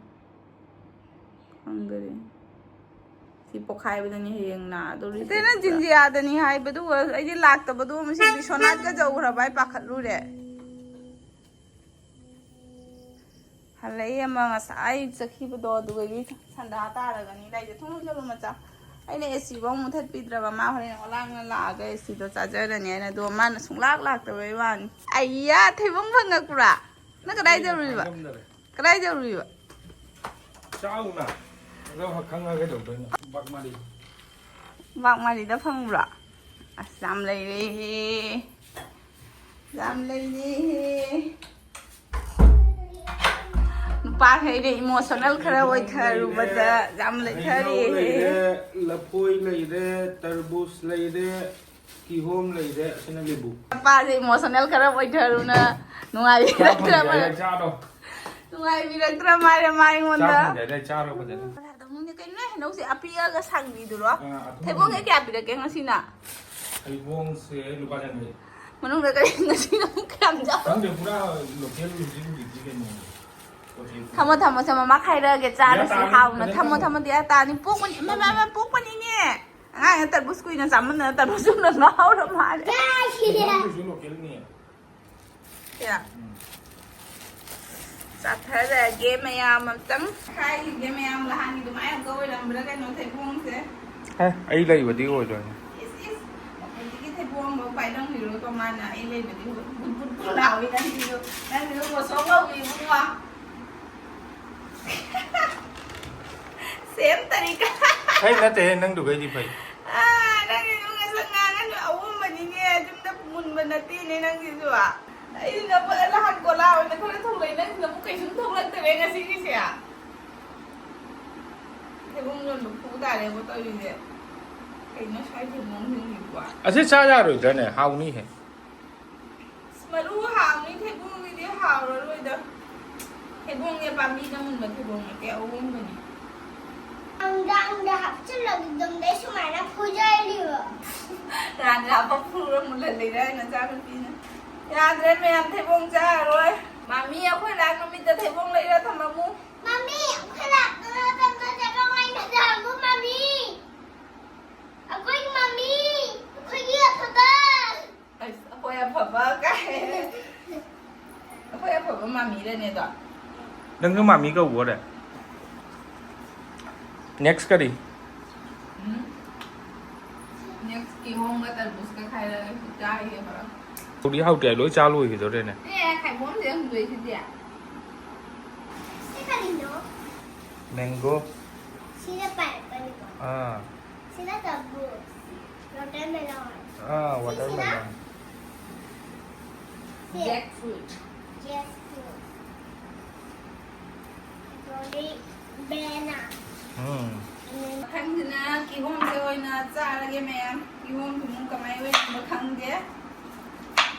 ꯈꯪꯗꯔꯦ꯫ ꯁꯤ ꯄꯣꯛꯈꯥꯏꯕꯗꯅꯤ ꯍꯌꯦꯡ ꯅꯥꯗꯧꯔꯤꯁꯦ꯫ ꯏꯆꯦꯅ ꯖꯤꯟꯖꯤꯌꯥꯗꯅꯤ ꯍꯥꯏꯕꯗꯨ ꯑꯩꯗꯤ ꯂꯥꯛꯇꯕꯗꯨ ꯃꯁꯤ ꯕꯤꯁ꯭ꯋꯥꯅꯥꯊꯀ ꯌꯧꯈ꯭ꯔꯕ ꯍꯥꯏ ꯄꯥꯈꯠꯂꯨꯔꯦ꯫ ꯍꯜꯂꯛꯏ ꯑꯃ ꯉꯁꯥꯏ ꯆꯠꯈꯤꯕꯗꯣ ꯑꯗꯨꯗꯒꯤ ꯁꯟꯗꯥ ꯇꯥꯔꯒꯅꯤ꯫ ꯂꯩꯁꯦ ꯊꯣꯡ ꯂꯣꯟꯁꯤꯜꯂꯨ ꯃꯆꯥ꯫ ꯑꯩꯅ ꯑꯦ ꯁꯤꯐꯧ ꯃꯨꯊꯠꯄꯤꯗ꯭ꯔꯕ, ꯃꯥ ꯍꯣꯔꯦꯟ ꯑꯣꯂꯥꯡꯅ ꯂꯥꯛꯑꯒ ꯑꯦ ꯁꯤꯗꯣ ꯆꯥꯖꯔꯅꯤ ꯍꯥꯏꯅ꯫ ꯑꯗꯣ ꯃꯥꯅ ꯁꯨꯡꯂꯥꯛ ꯂꯥꯛꯇꯕꯩ ꯋꯥꯅꯤ꯫ ꯑꯩꯌꯥ, ꯊꯩꯕꯣꯡ ꯐꯪꯉꯛꯄ꯭ꯔꯥ? ꯅꯪ ꯀꯗꯥꯏ ꯇꯧꯔꯨꯔꯤꯕ? ꯐꯪꯉꯝꯗꯔꯦ꯫ ꯀꯗꯥꯏ ꯇꯧꯔꯨꯏꯕ? ꯆꯥꯎꯅ꯫ ꯑꯗꯣ ꯈꯪꯉꯒ ꯀꯩꯗꯧꯗꯣꯏꯅꯣ? ꯕꯥꯛꯃꯥꯔꯤ꯫ ꯕꯥꯛꯃꯥꯔꯤꯗ ꯐꯪꯕ꯭ꯔꯣ? ꯑꯁ, ꯌꯥꯝ ꯂꯩꯔꯦꯍꯦ꯫ ꯌꯥꯝ ꯂꯩꯔꯦꯍꯦ꯫ ꯅꯨꯄꯥꯈꯩꯅ emotional ꯈꯔ ꯑꯣꯏꯊꯔꯨꯕꯗ ꯌꯥꯝ ꯂꯩꯊꯔꯦꯍꯦ꯫ ꯍꯩꯅꯧ ꯂꯩꯔꯦ, ꯂꯐꯣꯏ ꯂꯩꯔꯦ, ꯇꯔꯕꯨꯖ ꯂꯩꯔꯦ, ꯀꯤꯍꯣꯝ ꯂꯩꯔꯦ, ꯑꯁꯤꯅ ꯂꯤꯕꯨ꯫ ꯅꯨꯄꯥꯁꯦ emotional ꯈꯔ ꯑꯣꯏꯊꯔꯨꯅ ꯅꯨꯡꯉꯥꯏꯕꯤꯔꯛꯇ꯭ꯔ ꯃꯥꯜꯂꯦ꯫ ꯆꯥꯔꯣ꯫ ꯅꯨꯡꯉꯥꯏꯕꯤꯔꯛꯇ꯭ꯔ ꯃꯥꯜꯂꯦ ꯃꯥ ꯑꯩꯉꯣꯟꯗ꯫ ꯆꯥ ꯐꯪꯗꯦ, ꯆꯥꯔꯣ ꯐꯖꯅ꯫ ꯈꯪꯗꯦ, ꯀꯩꯅꯣ ꯍꯩꯅꯧꯁꯦ ꯑꯄꯤꯛꯑꯒ ꯁꯥꯡꯕꯤꯗꯨꯔꯣ? ꯑꯥ, ꯑꯊꯨꯝꯕ꯫ ꯊꯩꯕꯣꯡꯁꯦ ꯀꯌꯥ ꯄꯤꯔꯛꯀꯦ ꯉꯁꯤꯅ? ꯊꯩꯕꯣꯡꯁꯦ ꯂꯨꯄꯥ ꯌꯥꯡꯈꯩ꯫ ꯃꯅꯨꯡꯗ ꯀꯔꯤ ꯉꯁꯤꯅ ꯑꯃꯨꯛ ꯀꯌꯥꯝ ꯌꯥꯎ- ꯈꯪꯗꯦ, ꯄꯨꯔꯥ local ꯍꯧꯖꯤꯛ ꯍꯧꯖꯤꯛꯇꯤ ꯀꯩꯅꯣ꯫ ꯊꯝꯃꯣ, ꯊꯝꯃꯣ, ꯊꯝꯃꯣ, ꯃꯥ ꯈꯥꯏꯔꯛꯑꯒꯦ, ꯆꯥꯔꯁꯤ꯫ ꯌꯥ, ꯇꯥꯔꯦ, ꯍꯥꯎꯅ꯫ ꯐꯖꯅ ꯊꯝꯃꯣ, ꯊꯝꯃꯣ꯫ ꯊꯝꯃꯣ, ꯗꯤꯌꯥ ꯇꯥꯅꯤ꯫ ꯄꯣꯛꯄꯅꯤ, ꯏꯃꯥ, ꯏꯃꯥ, ꯏꯃꯥ, ꯄꯣꯛꯄꯅꯤꯅꯦ꯫ ꯑꯉꯥꯡꯅ ꯇꯔꯕꯨꯖ ꯀꯨꯏꯅ ꯆꯥꯃꯟꯗꯅ ꯇꯔꯕꯨꯖ ꯆꯨꯝꯅ ꯉꯥꯎꯔ ꯃꯥꯜꯂꯦ꯫ ꯊꯩꯕꯣꯡꯁꯤꯁꯨ localꯅꯤ꯫ ꯀꯌꯥ? ꯆꯥꯊꯔꯒꯦ ꯃꯌꯥꯝ ꯑꯝꯇꯪ꯫ ꯍꯥꯏꯈꯤꯒꯦ ꯃꯌꯥꯝ, ꯅꯍꯥꯟꯒꯤ ꯑꯗꯨꯃꯥꯏꯅ ꯑꯝꯇ ꯑꯣꯏꯔꯝꯕ꯭ꯔꯥ ꯀꯩꯅꯣ ꯊꯩꯕꯣꯡꯁꯦ? ꯑꯦ, ꯑꯩ ꯂꯩꯕꯗꯤ ꯑꯣꯏꯗꯣꯏꯅꯦ꯫ ꯏꯁ, ꯏꯁ, ꯍꯧꯖꯤꯛꯀꯤ ꯊꯩꯕꯣꯡ ꯑꯃ ꯄꯥꯏꯔꯝꯈꯤꯔꯣꯏꯀꯣ ꯃꯥꯅ꯫ ꯑꯩ ꯂꯩꯕꯗꯤ ꯕꯨꯠ ꯕꯨꯠ ꯕꯨꯠ ꯂꯥꯎꯏ ꯅꯪꯒꯤꯁꯨ꯫ ꯅꯪꯒꯤꯁꯨ ꯃꯣꯁꯣꯛ ꯂꯥꯎꯏ ꯏꯕꯨꯡꯉꯣ꯫ Same ꯇꯔꯤꯀꯥ꯫ ꯑꯩ ꯅꯠꯇꯦꯍꯦ, ꯅꯪꯗꯨꯒꯩꯗꯤ ꯐꯩ꯫ ꯑꯥ, ꯅꯪꯒꯤꯁꯨ ꯉꯁꯛ ꯉꯥꯡꯉꯅꯨ, ꯑꯑꯣꯝꯕꯅꯤꯅꯦ, ꯌꯨꯝꯗ ꯃꯨꯟꯕ ꯅꯠꯇꯦꯅꯦ ꯅꯪꯒꯤꯁꯨ꯫ ꯑꯩꯅ ꯅꯍꯥꯟ ꯀꯣꯂꯥ ꯑꯣꯏꯅ ꯈꯔ ꯊꯣꯛꯂꯛꯏ, ꯅꯪꯁꯤꯅ ꯑꯃꯨꯛ ꯀꯩꯁꯨꯝ ꯊꯣꯛꯂꯛꯇꯔꯦ ꯉꯁꯤꯒꯤꯁꯦ꯫ ꯊꯩꯕꯣꯡ ꯌꯣꯟꯕ ꯐꯨ ꯇꯥꯔꯦꯕꯣ ꯇꯧꯔꯤꯁꯦ꯫ ꯀꯩꯅꯣ ꯁ꯭ꯋꯥꯏ ꯊꯩꯕꯣꯡꯁꯤꯡꯁꯤꯕꯣ? ꯑꯁꯤ ꯆꯥ ꯌꯥꯔꯣꯏꯗ꯭ꯔꯅꯦ? ꯍꯥꯎꯅꯤꯍꯦ꯫ ꯑꯁ, ꯃꯔꯨ ꯍꯥꯎꯅꯤ, ꯊꯩꯕꯣꯡꯒꯤꯗꯤ ꯍꯥꯎꯔꯔꯣꯏꯗ꯫ ꯊꯩꯕꯣꯡꯁꯦ ꯄꯥꯝꯕꯤꯗ ꯃꯨꯟꯕ ꯊꯩꯕꯣꯡ ꯅꯠꯇꯦ, ꯑꯑꯣꯝꯕꯅꯤ꯫ ꯅꯨꯡꯗꯥꯡꯗ ꯍꯥꯞꯆꯤꯜꯂꯒ ꯌꯨꯝꯗꯩ ꯁꯨꯃꯥꯏꯅ ꯐꯨꯖꯔꯤꯕ꯫ ꯔꯥꯟ ꯍꯥꯞꯄ ꯐꯨꯔ ꯃꯨꯜꯍꯜꯂꯤꯔ ꯅꯆꯥꯅꯨꯄꯤꯅ? ꯌꯥꯗ꯭ꯔꯦ ꯃꯌꯥꯝ, ꯊꯩꯕꯣꯡ ꯆꯥꯔꯔꯣꯏ꯫ ꯃꯥꯃꯤ, ꯑꯩꯈꯣꯏ ꯂꯥꯛ ꯅꯨꯃꯤꯠꯇ ꯊꯩꯕꯣꯡ ꯂꯩꯔ ꯊꯝꯃꯝꯃꯨ꯫ ꯃꯥꯃꯤ, ꯑꯩꯈꯣꯏ ꯂꯥꯛꯇ ꯃꯇꯝꯗ ꯊꯩꯕꯣꯡ ꯂꯩꯔ ꯊꯝꯃꯝꯃꯨ, ꯃꯥꯃꯤ꯫ ꯑꯩꯈꯣꯏꯒꯤ ꯃꯥꯃꯤ, ꯑꯩꯈꯣꯏꯒꯤ ꯑꯐꯕ꯫ ꯑꯁ, ꯑꯩꯈꯣꯏ ꯑꯐꯕ ꯀꯥꯏ꯫ ꯑꯩꯈꯣꯏ ꯑꯐꯕ ꯃꯥꯃꯤꯔꯅꯦꯗꯣ? ꯅꯪꯁꯨ ꯃꯥꯃꯤ ꯀꯧꯕꯣꯔꯦ? Next ꯀꯔꯤ? ꯎꯝ? Next ꯀꯤꯍꯣꯝꯒ ꯇꯔꯕꯨꯖꯀ ꯈꯥꯏꯔꯒ ꯆꯥꯔꯤꯒꯦ ꯈꯔ꯫ ꯍꯥꯎꯗꯤ ꯍꯥꯎꯇꯦ ꯍꯥꯏ, ꯂꯣꯏ ꯆꯥ ꯂꯣꯏꯈꯤꯗꯧꯔꯦꯅꯦ꯫ ꯑꯦ, ꯈꯥꯏꯕꯣꯝꯁꯦ ꯍꯨꯟꯗꯣꯛꯏꯁꯤꯗꯤ꯫ ꯀꯩꯅꯣ? Mango. ꯁꯤꯅ pineapple ꯀꯣ꯫ ꯑꯥ꯫ ꯁꯤꯅ ꯇꯔꯕꯨꯖ꯫ Watermelon꯫ ꯑꯥ, ꯁꯤꯁꯤꯅ watermelon꯫ ꯁꯤ꯫ Jackfruit꯫ Jackfruit꯫ ꯑꯗꯩ banana꯫ ꯎꯝ꯫ ꯃꯊꯪꯁꯤꯅ ꯀꯤꯍꯣꯝꯁꯦ ꯑꯣꯏꯅ ꯆꯥꯔꯒꯦ ꯃꯌꯥꯝ꯫ ꯀꯤꯍꯣꯝꯁꯤꯃꯨꯛ ꯀꯃꯥꯏꯅ ꯑꯣꯏꯔꯤꯅꯣ ꯈꯪꯗꯦ꯫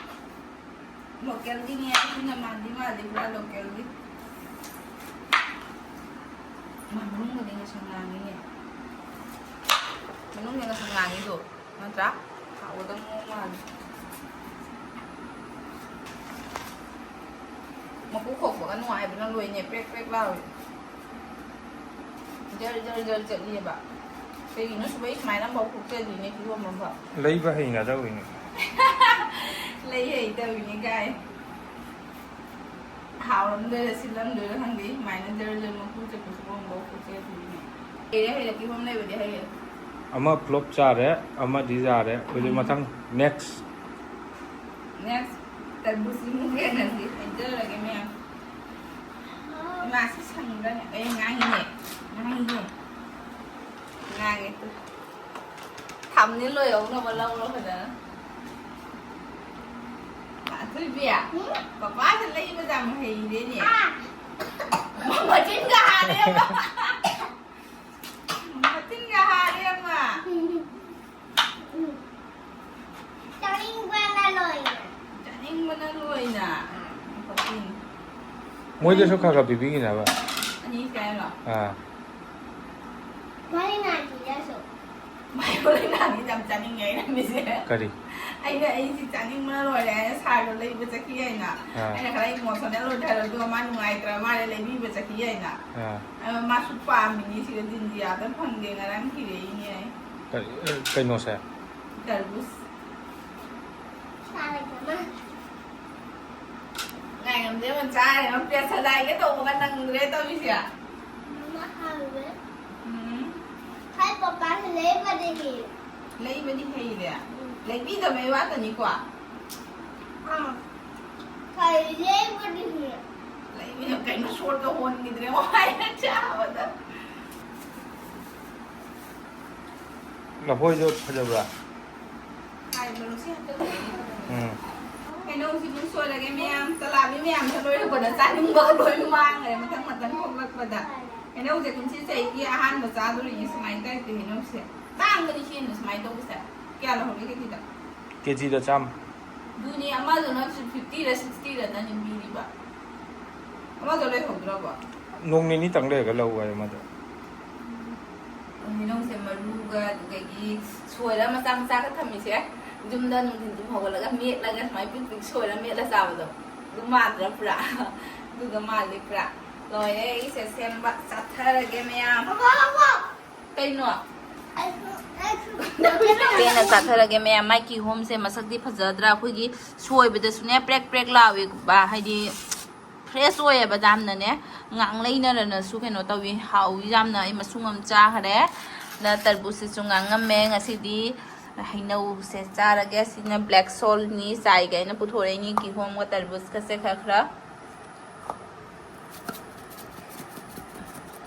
Localꯒꯤꯅꯦ, ꯑꯗꯨꯅ ꯃꯥꯟꯗꯤ ꯃꯥꯜꯂꯤ ꯄꯨꯔꯥ localꯒꯤ꯫ ꯃꯥ ꯃꯅꯨꯡꯗꯗꯤ ꯉꯁꯪ ꯉꯥꯡꯉꯤꯅꯦ꯫ ꯃꯅꯨꯡꯗ ꯉꯁꯪ ꯉꯥꯡꯉꯤꯗꯣ ꯅꯠꯇ꯭ꯔꯥ? ꯍꯥꯎꯒꯗꯕ ꯃꯑꯣꯡ ꯃꯥꯜꯂꯤ꯫ ꯃꯀꯨ ꯈꯣꯛꯄꯒ ꯅꯨꯡꯉꯥꯏꯕꯅ ꯂꯣꯏꯅꯦ, ꯄ꯭ꯔꯦꯛ ꯄ꯭ꯔꯦꯛ ꯂꯥꯎꯏ꯫ ꯖꯔ ꯖꯔ ꯖꯔ ꯆꯠꯂꯤꯑꯕ꯫ ꯀꯩꯒꯤꯅꯣ ꯁꯤꯕ? ꯑꯩ ꯁꯨꯃꯥꯏꯅ ꯑꯃꯐꯥꯎ ꯈꯣꯛꯆꯗ꯭ꯔꯤꯅꯦ ꯀꯤꯍꯣꯝ ꯑꯃꯐꯥꯎ꯫ ꯂꯩꯕ ꯍꯩꯅꯗꯕꯒꯤꯅꯦ꯫ ꯂꯩ ꯍꯩꯇꯕꯤꯅꯦ ꯀꯥꯏ꯫ ꯍꯥꯎꯔꯝꯗꯣꯏꯔ ꯁꯤꯜꯂꯝꯗꯣꯏꯔ ꯈꯪꯗꯦ, ꯁꯨꯃꯥꯏꯅ ꯖꯔ ꯖꯔ ꯃꯀꯨ ꯆꯠꯄꯁꯤꯕꯨ ꯑꯃꯐꯥꯎ ꯈꯣꯛꯆꯗ꯭ꯔꯤꯅꯦ꯫ ꯍꯩꯔꯦ, ꯍꯩꯔꯦ, ꯀꯤꯍꯣꯝ ꯂꯩꯕꯗꯤ ꯍꯩꯔꯦ꯫ ꯑꯃ flop ꯆꯥꯔꯦ, ꯑꯃꯗꯤ ꯌꯥꯔꯦ꯫ ꯍꯧꯖꯤꯛ ꯎꯝ꯫ ꯃꯊꯪ next꯫ Next, ꯇꯔꯕꯨꯖꯁꯤ ꯑꯃꯨꯛ ꯌꯦꯡꯉꯁꯤ꯫ ꯍꯩꯖꯔꯒꯦ ꯃꯌꯥꯝ꯫ ꯏꯃꯥꯁꯤ ꯁꯪꯕ꯭ꯔꯅꯦ? ꯑꯩ ꯉꯥꯡꯉꯤꯅꯦ꯫ ꯉꯥꯡꯉꯤꯅꯦ꯫ ꯉꯥꯡꯉꯦ꯫ Thumbnail ꯑꯣꯏꯍꯧꯅꯕ ꯂꯧꯔꯣ ꯐꯖꯅ꯫ ꯑꯊꯣꯏꯕꯤ, ꯎꯝ? ꯄꯄꯥꯁꯦ ꯂꯩꯕꯁꯦ ꯌꯥꯝ ꯍꯩꯔꯦꯅꯦ꯫ ꯑꯥ꯫ ꯃꯆꯤꯟꯒ ꯍꯥꯜꯂꯦ ꯑꯃ꯫ ꯃꯆꯤꯟꯒ ꯍꯥꯜꯂꯦ ꯑꯃ꯫ ꯎꯝ꯫ ꯆꯥꯅꯤꯡꯕꯅ ꯂꯣꯏꯔꯦ꯫ ꯆꯥꯅꯤꯡꯕꯅ ꯂꯣꯏꯅ꯫ ꯃꯣꯏꯗꯁꯨ ꯈꯔ ꯈꯔ ꯄꯤꯕꯤꯈꯤꯅꯕ꯫ ꯑꯅꯤ ꯀꯥꯏꯔꯣ? ꯑꯥ꯫ ꯃꯥꯏ ꯅꯥꯏꯟꯇꯤꯗꯁꯨ꯫ ꯃꯥꯏ ꯅꯥꯏꯟꯇꯤꯗ ꯌꯥꯝ ꯆꯥꯅꯤꯡꯉꯦ ꯑꯩꯅ ꯃꯤꯁꯦ꯫ ꯀꯔꯤ? ꯑꯩꯅ ꯑꯩꯁꯤ ꯆꯥꯅꯤꯡꯕꯅ ꯂꯣꯏꯔꯦ ꯍꯥꯏꯅ ꯁꯥꯔꯗꯣ ꯂꯩꯕ ꯆꯠꯈꯤ ꯍꯥꯏꯅ꯫ ꯑꯥ꯫ ꯑꯩꯅ ꯈꯔ emotional ꯑꯣꯏꯊꯔꯦ, ꯑꯗꯨꯒ ꯃꯥ ꯅꯨꯡꯉꯥꯏꯇ꯭ꯔ ꯃꯥꯜꯂꯦ, ꯂꯩꯕꯤꯕ ꯆꯠꯈꯤ ꯍꯥꯏꯅ꯫ ꯑꯥ꯫ ꯑꯗꯣ ꯃꯥꯁꯨ ꯄꯥꯝꯃꯤꯅꯤ, ꯁꯤꯗ ꯖꯤꯟꯖꯤꯌꯥꯗ ꯐꯪꯗꯦ, ꯉꯔꯥꯡ ꯊꯤꯔꯛꯏꯅꯦ꯫ ꯀꯔꯤ, ꯑ, ꯀꯩꯅꯣꯁꯦ? ꯇꯔꯕꯨꯖ꯫ ꯉꯥꯏ ꯉꯝꯗꯦ, ꯑꯃ ꯆꯥꯔꯦ, ꯑꯃ ꯄꯦꯁ ꯂꯥꯏꯒꯦ ꯇꯧꯕꯒ ꯅꯪꯗ꯭ꯔꯦ ꯇꯧꯔꯤꯁꯦ꯫ ꯃꯃꯥ ꯍꯥꯎꯋꯦ꯫ ꯎꯝ꯫ ꯍꯥꯏ ꯄꯄꯥꯁꯨ ꯂꯩꯕꯗꯤ ꯍꯦꯛ꯫ ꯂꯩꯕꯗꯤ ꯍꯩꯔꯦ꯫ ꯎꯝ꯫ ꯂꯩꯕꯤꯗꯕꯩ ꯋꯥꯇꯅꯤꯀꯣ꯫ ꯑꯥ꯫ ꯍꯩ ꯂꯩꯕꯗꯤ ꯍꯦꯛ꯫ ꯑꯩꯅ ꯀꯩꯅꯣ ꯁꯣꯔꯒ ꯍꯣꯟꯈꯤꯗ꯭ꯔꯦ ꯋꯥꯏꯅ ꯆꯥꯕꯗ꯫ ꯂꯐꯣꯏꯗꯣ ꯐꯖꯕ꯭ꯔꯥ? ꯍꯥꯏ, ꯃꯔꯨꯞꯁꯦ ꯍꯟꯗꯛ ꯂꯩꯔꯤ꯫ ꯎꯝ꯫ ꯍꯩꯅꯧꯁꯤ ꯑꯗꯨꯝ ꯁꯣꯏꯔꯒꯦ ꯃꯌꯥꯝ, ꯇꯂꯥꯕꯤ ꯃꯌꯥꯝꯁꯦ ꯂꯣꯏꯔꯛꯄꯗ ꯆꯥꯅꯤꯡꯕ ꯂꯣꯏ ꯃꯥꯡꯈ꯭ꯔꯦ ꯃꯊꯪ ꯃꯊꯪ ꯊꯣꯛꯂꯛꯄꯗ꯫ ꯍꯩꯅꯧꯁꯦ ꯀꯨꯝꯁꯤ ꯆꯍꯤꯒꯤ ꯑꯍꯥꯟꯕ ꯆꯥꯗꯣꯔꯤꯅꯤ ꯁꯨꯃꯥꯏꯅ ꯇꯧꯔꯤꯁꯦ ꯍꯩꯅꯧꯁꯦ꯫ ꯇꯥꯡꯕꯅꯤ ꯁꯤꯅ ꯁꯨꯃꯥꯏꯅ ꯇꯧꯕꯁꯦ꯫ ꯀꯌꯥ ꯂꯧꯍꯧꯒꯦ ꯀꯦꯖꯤꯗ? ꯀꯦꯖꯤꯗ ꯆꯥꯝꯃ꯫ ꯑꯗꯨꯅꯤ ꯑꯃꯗꯨꯅ ꯐꯤꯐꯇꯤꯔ ꯁꯤꯛꯁꯇꯤꯔ ꯅꯅꯤ ꯄꯤꯔꯤꯕ꯫ ꯑꯃꯗꯣ ꯂꯩꯍꯧꯗ꯭ꯔꯕꯣ? ꯅꯣꯡ ꯅꯤꯅꯤꯇꯪ ꯂꯩꯔꯒ ꯂꯧ ꯍꯥꯏ ꯑꯃꯗꯣ꯫ ꯍꯩꯅꯧꯁꯦ ꯃꯔꯨꯒ ꯑꯗꯨꯗꯒꯤ ꯁꯣꯏꯔ ꯃꯆꯥ ꯃꯆꯥꯒ ꯊꯝꯃꯤꯁꯦ ꯌꯨꯝꯗ ꯅꯨꯡꯊꯤꯟ ꯇꯨꯝ ꯍꯧꯒꯠꯂꯒ ꯃꯦꯠꯂꯒ ꯁꯨꯃꯥꯏꯅ ꯄꯤꯛ ꯄꯤꯛ ꯁꯣꯏꯔ ꯃꯦꯠꯂ ꯆꯥꯕꯗꯣ ꯑꯗꯨ ꯃꯥꯟꯗ꯭ꯔꯥ ꯄꯨꯔꯥ? ꯑꯗꯨꯒ ꯃꯥꯜꯂꯤ ꯄꯨꯔꯥ꯫ ꯂꯣꯏꯔꯦ ꯑꯩꯁꯦ ꯁꯦꯝꯕ ꯆꯥꯊꯔꯒꯦ ꯃꯌꯥꯝ꯫ ꯀꯩꯅꯣ? ꯄꯦꯟꯅ ꯆꯥꯊꯔꯒꯦ ꯃꯌꯥꯝ꯫ ꯃꯥꯏ ꯀꯤꯍꯣꯝꯁꯦ ꯃꯁꯛꯇꯤ ꯐꯖꯗ꯭ꯔꯥ? ꯑꯩꯈꯣꯏꯒꯤ ꯁꯣꯏꯕꯗꯁꯨꯅꯦ ꯄ꯭ꯔꯦꯛ ꯄ꯭ꯔꯦꯛ ꯂꯥꯎꯏꯕ, ꯍꯥꯏꯗꯤ ꯐ꯭ꯔꯦꯁ ꯑꯣꯏꯌꯦꯕ ꯌꯥꯝꯅꯅꯦ꯫ ꯉꯥꯡ ꯂꯩꯅꯔꯅꯁꯨ ꯀꯩꯅꯣ ꯇꯧꯏ, ꯍꯥꯎꯏ ꯌꯥꯝꯅ꯫ ꯑꯩ ꯃꯁꯨꯡ ꯑꯃ ꯆꯥꯈꯔꯦ꯫ ꯑꯗ ꯇꯔꯕꯨꯖꯁꯤꯁꯨ ꯉꯥꯡꯉꯝꯃꯦ ꯉꯁꯤꯗꯤ꯫ ꯍꯩꯅꯧꯁꯦ ꯆꯥꯔꯒꯦ꯫ ꯁꯤꯅ ꯕ꯭ꯂꯦꯛ ꯁꯣꯜꯅꯤ, ꯆꯥꯏꯒ ꯑꯩꯅ ꯄꯨꯊꯣꯔꯛꯏꯅꯤ꯫ ꯀꯤꯍꯣꯝꯒ ꯇꯔꯕꯨꯖꯀꯁꯦ ꯈꯔ ꯈꯔ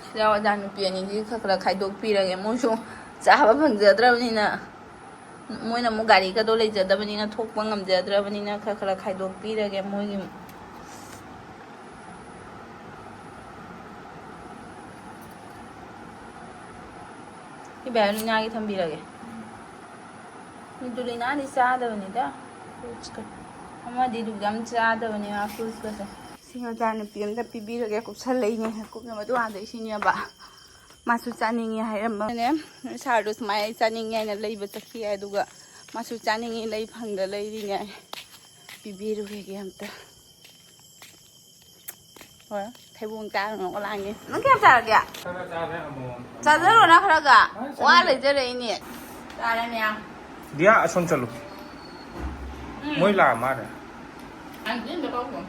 ꯁꯤꯗ ꯑꯣꯖꯥ ꯅꯨꯄꯤ ꯑꯅꯤꯁꯤ ꯈꯔ ꯈꯔ ꯈꯥꯏꯗꯣꯛꯄꯤꯔꯒꯦ꯫ ꯃꯣꯏꯁꯨ ꯆꯥꯕ ꯐꯪꯖꯗ꯭ꯔꯕꯅꯤꯅ, ꯃꯣꯏꯅ ꯑꯃꯨꯛ ꯒꯥꯔꯤꯒꯗꯣ ꯂꯩꯖꯗꯕꯅꯤꯅ, ꯊꯣꯛꯄ ꯉꯝꯖꯗ꯭ꯔꯕꯅꯤꯅ ꯈꯔ ꯈꯔ ꯈꯥꯏꯗꯣꯛꯄꯤꯔꯒꯦ ꯃꯣꯏꯒꯤ꯫ ꯏꯕꯦꯝ, ꯂꯤꯅꯥꯒꯤ ꯊꯝꯕꯤꯔꯒꯦ꯫ ꯗꯨꯂꯤꯅꯥꯗꯤ ꯆꯥꯗꯕꯅꯤꯗ ꯐ꯭ꯔꯨꯠꯁꯀ꯫ ꯑꯃꯗꯤ ꯑꯗꯨꯝ ꯌꯥꯝ ꯆꯥꯗꯕꯅꯦ ꯃꯥ ꯐ꯭ꯔꯨꯠꯁꯀꯁꯦ꯫ ꯁꯤ ꯑꯣꯖꯥ ꯅꯨꯄꯤ ꯑꯝꯇ ꯄꯤꯕꯤꯔꯒꯦ, ꯀꯨꯞꯁꯜꯂꯛꯏꯅꯦ꯫ ꯀꯨꯞꯅꯕ ꯑꯗꯨ ꯑꯥꯗꯩ ꯁꯤꯅꯦꯕ꯫ ꯃꯥꯁꯨ ꯆꯥꯅꯤꯡꯉꯦ ꯍꯥꯏꯔꯝꯕꯅꯦ꯫ ꯁꯥꯔꯗꯣ ꯁꯨꯃꯥꯏꯅ ꯑꯩ ꯆꯥꯅꯤꯡꯉꯦ ꯍꯥꯏꯅ ꯂꯩꯕ ꯆꯠꯈꯤ ꯍꯥꯏ, ꯑꯗꯨꯒ ꯃꯥꯁꯨ ꯆꯥꯅꯤꯡꯉꯦ, ꯂꯩ ꯐꯪꯗ ꯂꯩꯔꯤꯅꯦ꯫ ꯄꯤꯕꯤꯔꯨꯔꯒꯦ ꯑꯝꯇ꯫ ꯍꯣꯏ, ꯊꯩꯕꯣꯡ ꯆꯥꯔꯨꯅ ꯑꯣꯂꯥꯡꯉꯦ꯫ ꯅꯪ ꯀꯌꯥꯝ ꯆꯥꯔꯒꯦ? ꯈꯔ ꯆꯥꯔꯦ ꯑꯃꯃꯝ꯫ ꯆꯥꯖꯔꯣꯅ ꯈꯔꯒ꯫ ꯑꯁ, ꯋꯥ ꯆꯥꯅꯤꯡꯗꯦ꯫ ꯂꯩꯖꯔꯛꯏꯅꯦ꯫ ꯆꯥꯔꯦ ꯃꯌꯥꯝ꯫ ꯗꯤꯌꯥ, ꯑꯁꯣꯝ ꯆꯠꯂꯨ꯫ ꯎꯝ꯫ ꯃꯣꯏ ꯂꯥꯛꯑ ꯃꯥꯜꯂꯦ꯫ ꯑꯪ, ꯏꯟꯗ ꯀꯧꯈꯣ꯫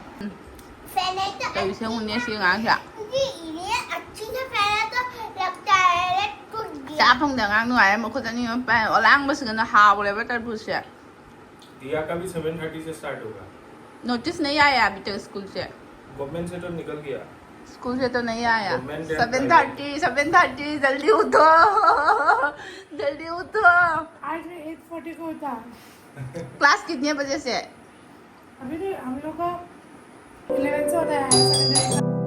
पहले तो ꯇꯧꯔꯤꯁꯦ ꯌꯦꯡꯉꯨꯅꯦ ꯁꯤ ꯑꯉꯥꯡꯁꯦ꯫ ये इन्हें अच्छे से पहले तो लगता है कुछ ꯆꯥ ꯐꯪꯗ ꯑꯉꯥꯡ ꯅꯨꯡꯉꯥꯏꯔꯦ ꯃꯈꯨꯠ ꯑꯅꯤꯃꯛ ꯄꯥꯏ꯫ ꯑꯣꯂꯥꯡꯕꯁꯤꯒꯅ ꯍꯥꯎꯔꯦꯕ ꯇꯔꯕꯨꯖꯁꯦ꯫ दिया का भी सेवन थर्टी से स्टार्ट होगा। Notice नहीं आया अभी तक स्कूल से। गवर्नमेंट से तो निकल गया। स्कूल से तो नहीं आया। Government से सेवन थर्टी, सेवन थर्टी, जल्दी उठो। जल्दी उठो। आज मैं एट फोर्टी को उठा। क्लास कितने बजे से है? अभी तो हम लोग का इलेवन से होता है, seven thirty का।